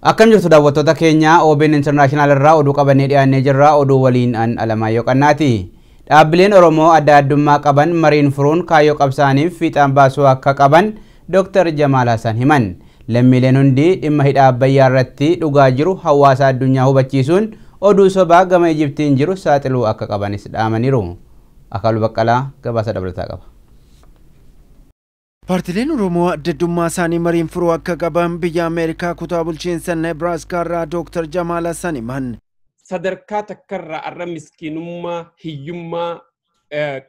Akkam jirtu daawwattoota keenya? OBN International irraa oduu qabannee dhiyaannee jirra. Oduu waliin an Alamaayyoo Qannaati. Dhaabbileen Oromoo adda addummaa qaban mariin furuun kaayyoo qabsaaniif fiixaan baasuu akka qaban Dr. Jamaal Hassan himan. Lammiileen hundi dhimma hidha Abbayyaa irratti dhugaa jiru hawaasa addunyaa hubachiisuun oduu sobaa gama Ijiptiin jiru saaxiluu akka qabanis dhaamaniiru. Akaaluu Baqqalaa gabaasa dabalataa qaba. Paartileen Oromoo adda addummaa isaanii mariin furuu akka qaban biyya Ameerikaa kutaa bulchiinsa Nebraaskaa irraa Dr. Jamaal Hassan himan. Sadarkaa takkarraa arra miskiinummaa, hiyyummaa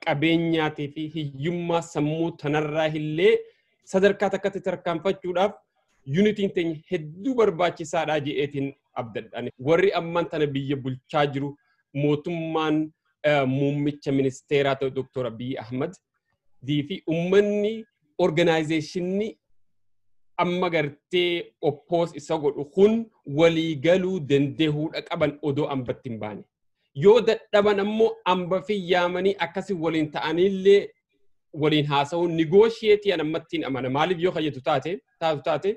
qabeenyaatii fi hiyyummaa sammuu tanarraa illee sadarkaa takkatti tarkaanfachuudhaaf unityn teenya hedduu barbaachisaadha je'eetiin abdadhaan. Warri ammaan tana biyya bulchaa jiru, mootummaan muummicha ministeeraa ta'e Dr. Abiy Ahmad fi uummanni organizationni amma gartee oppose isa godhu kun waliigaluu dandeehuudha qaban odoo ambatti hin baane. Yoo dadhaban ammoo amba fi yaamanii akkasi waliin ta'anillee waliin haasa'uun negotiate an ammattiin amana. Maaliif yoo kayyatu taate taatu taate,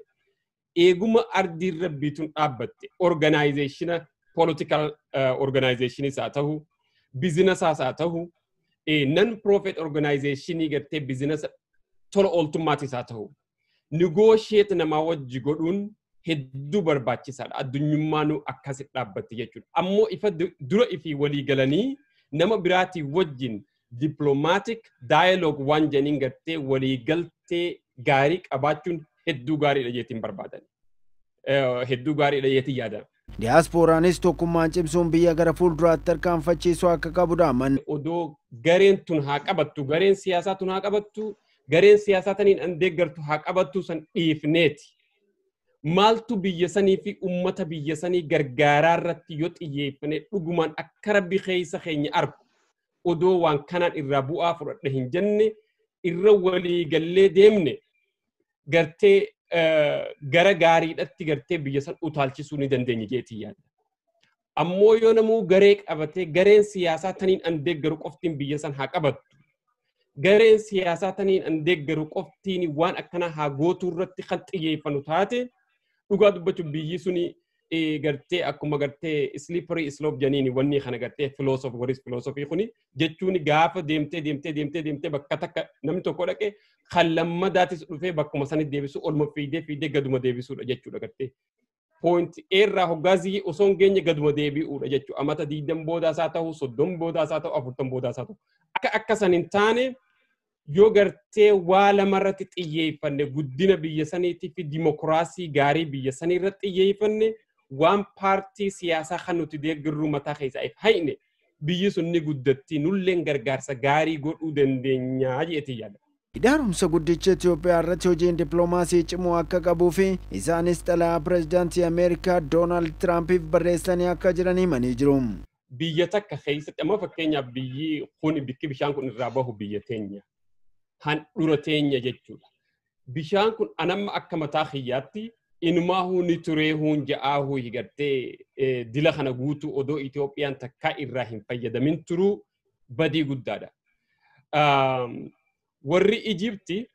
eeguma ardiin rabbiituun dhaabbatte organizationa political organizationis haa ta'u, businessaas haa ta'u, non profit organizationii gartee businessa tola ooltummaatis haa ta'u, negotiate namaa wajji godhuun hedduu barbaachisaadha. Addunyummaanuu akkasi dhaabbatti jechuudha. Ammoo ifa dura ifii walii galanii nama biraatii wajjin diplomatic dialogue waan jedhaniin gartee walii galtee gaarii qabaachuun hedduu gaariidha jeetiin barbaadan. Hedduu gaariidha jeetiin yaadan. Diyaaspooraanis tokkummaan cimsuun biyya gara fuulduraatti tarkaanfachiisuu akka qabu dhaaman. Odoo gareen tun haa qabattu, gareen siyaasaa tun haa qabattu, gareen siyaasaa taniin an deeggartu haa qabattu san dhiifneeti. Maaltu biyya sanii fi ummata biyya sanii gargaaraa irratti yoo xiyyeeffane, dhugumaan akka Rabbi keessa keenya argu, odoo waan kanaan irraa bu'aa fudhadhe hin jenne irra walii gallee deemne, gartee gara gaariidhatti gartee biyya san utaalchisuu ni dandeenya jeetii yaada. Ammoo yoo namuu garee qabatee, gareen siyaasaa taniin an deeggaru qoftiin biyya san haa qabattu, gareen siyaasaa taniin an deeggaru qoftiin waan akkana haa gootuu irratti kan xiyyeeffannu taate, dhugaa dubbachuuf biyyi suni gartee akkuma gartee slippery slope janiini wanni kana gartee philosophy, what is philosophy kuni jechuun, gaafa deemtee deemtee deemtee deemtee bakka takka namni tokko dhaqe, kan lammadaatis dhufee bakkuma sanitti deebisu, olma fiidee fiidee gaduma deebisuudha jechuudha gartee. Point A irraa hoggaazii osoo hin geenye gaduma deebi'uudha jechuudha. Amata 20 boodaasaa ta'u, 30 boodaasaa ta'u, 40 boodaasaa ta'u. Akka san hin taane yoo gartee waa lamarratti xiyyeeffanne, guddina biyya saniitii fi dimokiraasii gaarii biyya sanii irratti xiyyeeffanne, waan paartii siyaasaa kan nuti deeggarru mataa keessaa if hayne, biyyi sun ni guddatti, nulleen gargaarsa gaarii godhuu dandeenyaa jeetii yaada. Hidha Haaromsa Guddicha Itoophiyaa irratti hojiin dippiloomaasii cimuu akka qabuu fi isaanis xalayaa pireezidaantii Ameerikaa Doonaald Tiraampiif barreessanii akka jiran himanii jiru. Biyya takka keessatti amma fakkeenyaaf biyyi kun bikki bishaan kun irraa bahu biyya teenya. Handhura teenya jechuudha. Bishaan kun anamma akka mataa kiyyaatti inumaahuu ni turee huun ja'aahuu gartee dila kana guutuu odoo Itoophiyaan takkaa irraa hin fayyadamin turuu badii guddaadha. Warri Ijipti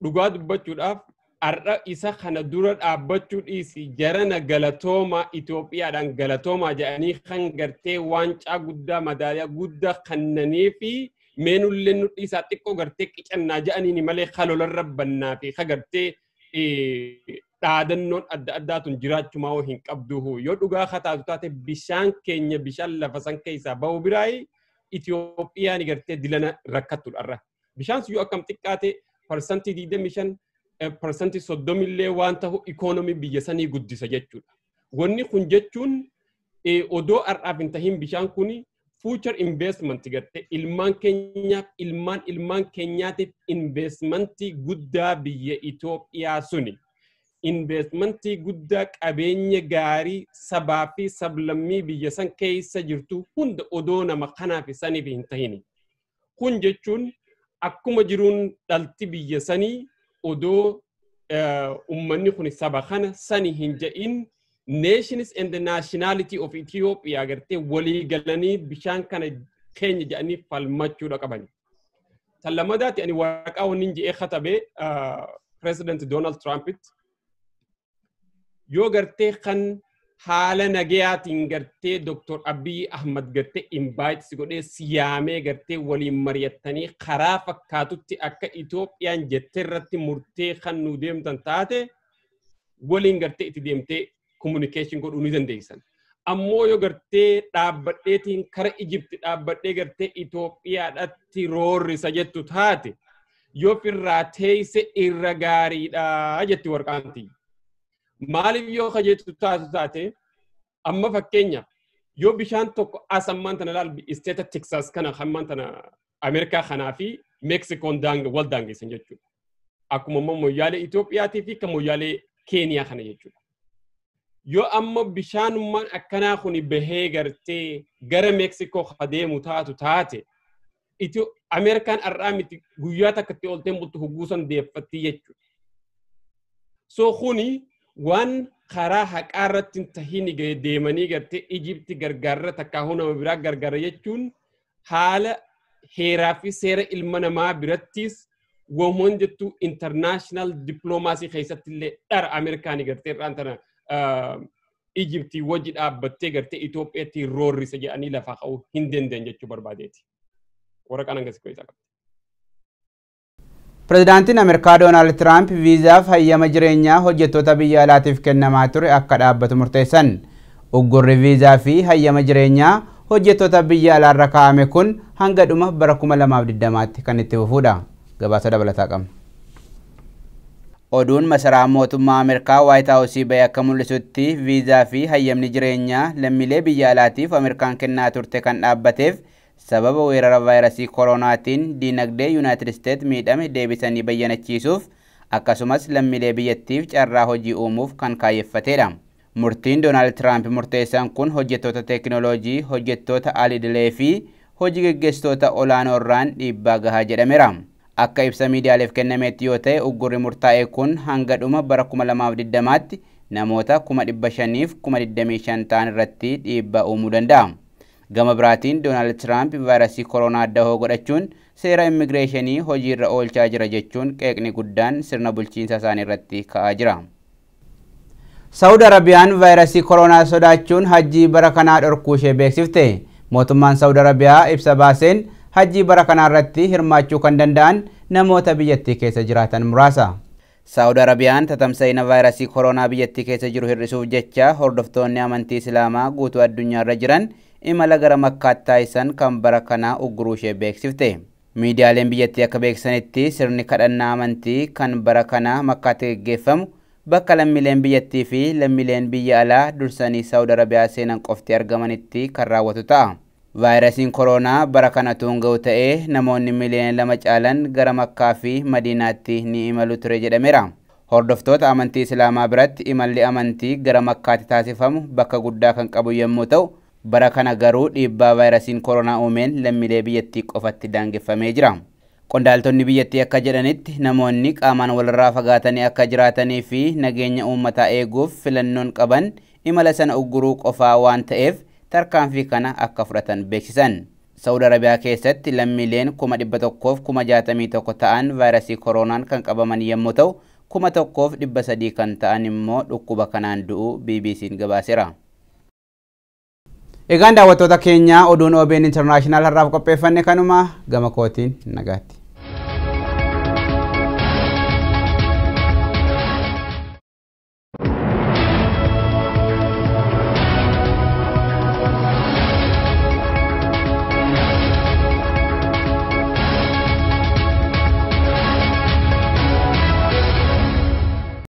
dhugaa dubbachuudhaaf har'a isa kana dura dhaabbachuu dhiisi, jarana galatoomaa, Itoophiyaadhaan galatoomaa jedhanii kan gartee waancaa guddaa, madaaliyaa guddaa kannanii fi meenullee nu dhiisaa xiqqoo gartee qicannaa jedhaniini malee kalolarra bannaa fi ka gartee dhaadannoon adda addaatun jiraachumaa hin qabdu. Yoo dhugaa kataatu taate, bishaan keenya, bishaan lafa san keessaa bahu biraayi Itoophiyaan gartee dilana rakkattudha irra. Bishaan sun yoo akkam xiqqaate 25%, 30% illee waan ta'u ikoonomii biyya sanii guddisa jechuudha. Wanni kun jechuun odoo har'aaf hin tahin bishaan kun future investment gartee ilmaan keenyaaf, ilmaan ilmaan keenyaatiif investmentii guddaa biyya Itoophiyaa suni. Investmentii guddaa, qabeenya gaarii sabaa fi sablammii biyya san keessa jirtu hunda odoo nama kanaaf saniif hin tahini. Kun jechuun akkuma jiruun dhalti biyya sanii odoo ummanni kun saba kana sani hin jedhin, nations and the nationality of Ethiopia gartee walii galanii bishaan kana keenya jedhanii falmachuudha qaban. Tan lammadaatti ani waraqaa wanni je'ee katabee President Donald Trumpitti, Yoo gartee kan haala nagayaatiin gartee Dr. Abiy Ahmad gartee invite si godhee siyaamee gartee waliin mari'attanii karaa fakkaatutti akka Itoophiyaan jettee irratti murtee kan nu deemtan taate waliin gartee itti deemtee communication godhuu ni dandeessan. Ammoo yoo gartee dhaabbadheetiin kara Ijipti dhaabbadhee gartee Itoophiyaadhatti roorrisa jettu taate yoo firraa teeyse irra gaariidha jetti warqaanti. Maaliif yoo kajeettu taatu taate amma fakkeenya yoo bishaan tokko as ammaan tana laal isteeta Texas kana ammaan tana Ameerikaa kanaa fi Meksikoon wal daangessan jechuudha. Akkuma immoo moyyaalee Itoophiyaatii fi kan moyyaalee Keeniyaa kana jechuudha. Yoo amma bishaanummaan akkanaa kun bahee gartee gara Meksikoo adeemu taatu taate Ameerikaan har'aa miti guyyaa takkatti olteen bultu hugguusan deeffatti jechuudha. So kuni waan karaa haqaa irratti hin tahin deemanii gartee Ijipti gargaarra takkaa nama biraa gargaara jechuun haala heeraa fi seera ilma namaa birattis wamuun jettu international diplomaasii keessatti illee dhara Ameerikaanii gartee irraan tana Ijiptii wajji dhaabbattee gartee Itoophiyaatti roorrise jedhanii lafaa ka'uu hin dandeenye jechuu barbaadeeti. Waraqaan hangasii keessaa qabdi. Pireezidaantiin Ameerikaa Doonaald Tiraamp viizaaf hayyama jireenyaa hojjettoota biyya alaatiif kennamaa ture akka dhaabbatu murteessan. Uggurri viizaa fi hayyama jireenyaa hojjettoota biyya alaarra kaa'ame kun hanga dhuma bara 2020tti kan itti fufudha. Gabaasa dabalataa qabna. Oduun masaraa mootummaa Ameerikaa Waayit Haawusii bahee akka mul'isutti viizaa fi hayyamni jireenyaa lammiilee biyya alaatiif Ameerikaan kennaa turte kan dhaabbateef sababa weerara vaayirasii koronaatiin diinagdee Yuunaayitid Isteet miidhame deebisanii bayyanachiisuuf akkasumas lammiilee biyyattiif carraa hojii uumuuf kan kaayyeffatedha. Murtiin Doonaald Tiraamp murteessan kun hojjettoota teekinooloojii, hojjettoota al-idilee fi hojii geggeessitoota olaanoo irraan dhiibbaa gahaa jedhameera. Akka ibsa miidiyaaleef kennametti yoo ta'e uggurri murtaa'e kun hanga dhuma bara 2020tti namoota 525,025 ta'an irratti dhiibbaa uumuu danda'a. Gama biraatiin Doonaald Tiraamp vaayirasii koronaa dahoo godhachuun seera immigireeshinii hojiirra oolchaa jira jechuun qeeqni guddaan sirna bulchiinsa isaanii irratti ka'aa jira. Saawud Arabiyaan vaayirasii koronaa sodaachuun hajjii bara kanaa dhorkuu ishee beeksifte. Mootummaan Saawud Arabiyaa ibsa baaseen hajjii bara kanaa irratti hirmaachuu kan danda'an namoota biyyattii keessa jiraatan muraasa. Saawud Arabiyaan tatamsa'ina vaayirasii koronaa biyyattii keessa jiru hir'isuuf jecha hordoftoonni amantii Islaamaa guutuu addunyaarra jiran imala gara Makkaatti taasisan kan bara kanaa ugguruu ishee beeksifte. Miidiyaaleen biyyattii akka beeksisanitti sirni kadhannaa amantii kan bara kanaa Makkaatti geggeeffamu bakka lammiileen biyyattii fi lammiileen biyya alaa dursanii Saawud Arabiyaa seenan qofti argamanitti kan raawwatu ta'a. Vaayirasiin koronaa bara kana tuunga'u ta'ee namoonni miliyoona 2 caalan gara Makkaa fi Madiinaatti ni imalu ture jedhameera. Hordoftoota amantii Islaamaa biratti imalli amantii gara Makkaatti taasifamu bakka guddaa kan qabu yommuu ta'u, bara kana garuu dhiibbaa vaayirasiin koronaa uumeen lammiilee biyyattii qofatti daangeffamee jira. Qondaaltonni biyyattii akka jedhanitti namoonni qaamaan walirraa fagaatanii akka jiraatanii fi nageenya uummataa eeguuf filannoon qaban imala sana ugguruu qofaa waan ta'eef tarkaanfii kana akka fudhatan beeksisan. Saawud Arabiyaa keessatti lammiileen 161,061 ta'an vaayirasii koronaan kan qabaman yommuu ta'u, 1,300 kan ta'an immoo dhukkuba kanaan du'uu BBC'n gabaaseera. Egaan daawwattoota keenya oduun OBN International har'aaf qopheeffanne kanuma gama kootiin nagaatti.